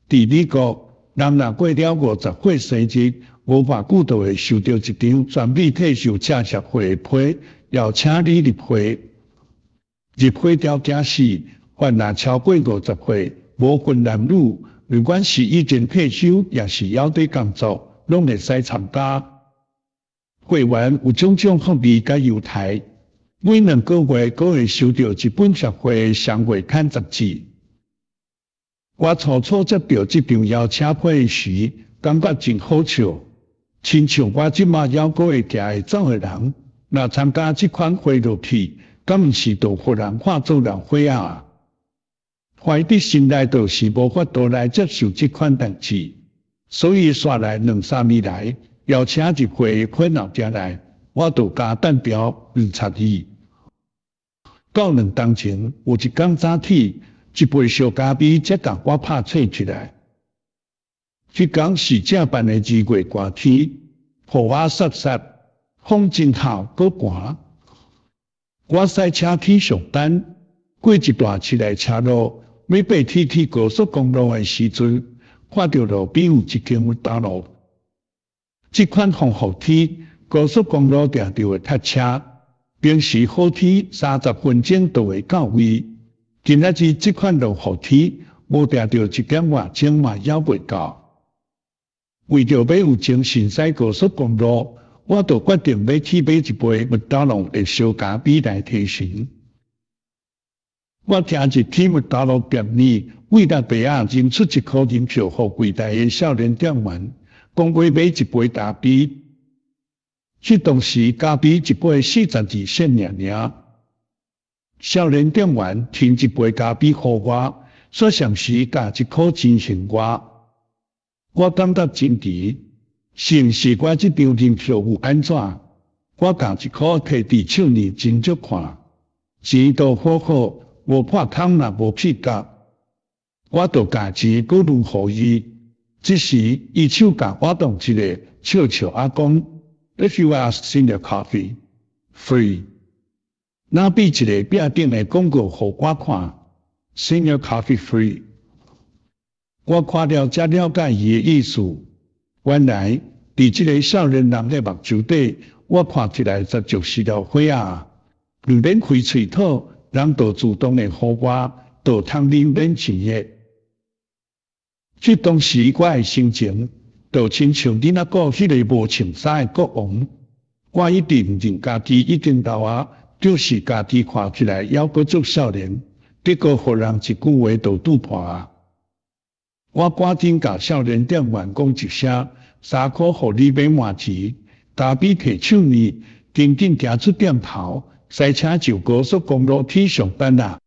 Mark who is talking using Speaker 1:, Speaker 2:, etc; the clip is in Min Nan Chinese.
Speaker 1: 佇美國，人若過了50歲生日，無偌久就會收著一張全美退休者協會的批，邀請你入會。入會條件是，凡若超過50歲，無分男女，不管是已經退休，抑是猶佇工作，攏會使參加。會員有種種福利佮優待，每2個月閣會收著一本協會的雙月刊雜誌。我初初接著這張邀請批時，感覺真好笑，親像我這馬猶閣會行會走的人，若參加這款會落去，敢毋是就予人看做老歲仔？懷佇心內就是無法度來接受這款代誌，所以紲來兩三年來，邀請入會的批若寄來，我就共擲標毋插伊。到2冬前，有一工早起，一杯燒咖啡才共我拍醒起來。彼工是正範的2月寒天，雨仔捒捒，風真透，閣寒。我駛車去上班，過一大市的車路，欲爬鐵去高速公路的時陣，看著路邊有一間麥當勞。這款風雨天，高速公路定定會塞車，平時好天30分鐘就會到位。今仔日這款落雨天，無定著一點外鐘嘛猶未到。為著欲有精神駛高速公路，我就決定欲去買一杯麥當勞的燒咖啡來提神。我聽入去麥當勞店裡，偉大伯仔認出一箍銀票予櫃台的少年店員，講欲買一杯咖啡。彼當時咖啡一杯42仙爾爾。少年店員提一杯咖啡予我，煞同時共一箍錢還我。我感覺真奇，是毋是我這張銀票有按怎？我共一箍提佇手裡真足看，錢都好好，無破空也無撇角。我就共錢閣攄予伊。這時，伊手共我擋一下，笑笑仔講：If you ask senior coffee, free。若比一个壁頂的廣告予我看，Senior coffee free。我看了才了解伊的意思。原來，佇這个少年人的目睭底，我看起來實在是老歲仔。毋免開喙討，人就自動會予我，就通啉免錢的。這當時我的心情，就親像囡仔古彼个無穿衫的國王。我一直毋認家己已經老啊，就是家己看起來猶閣足少年，結果予人一句話就拄破啊！我趕緊共少年店員講一聲，3箍予你免換錢，咖啡提手呢，緊緊行出店頭，駛車上高速公路去上班啦。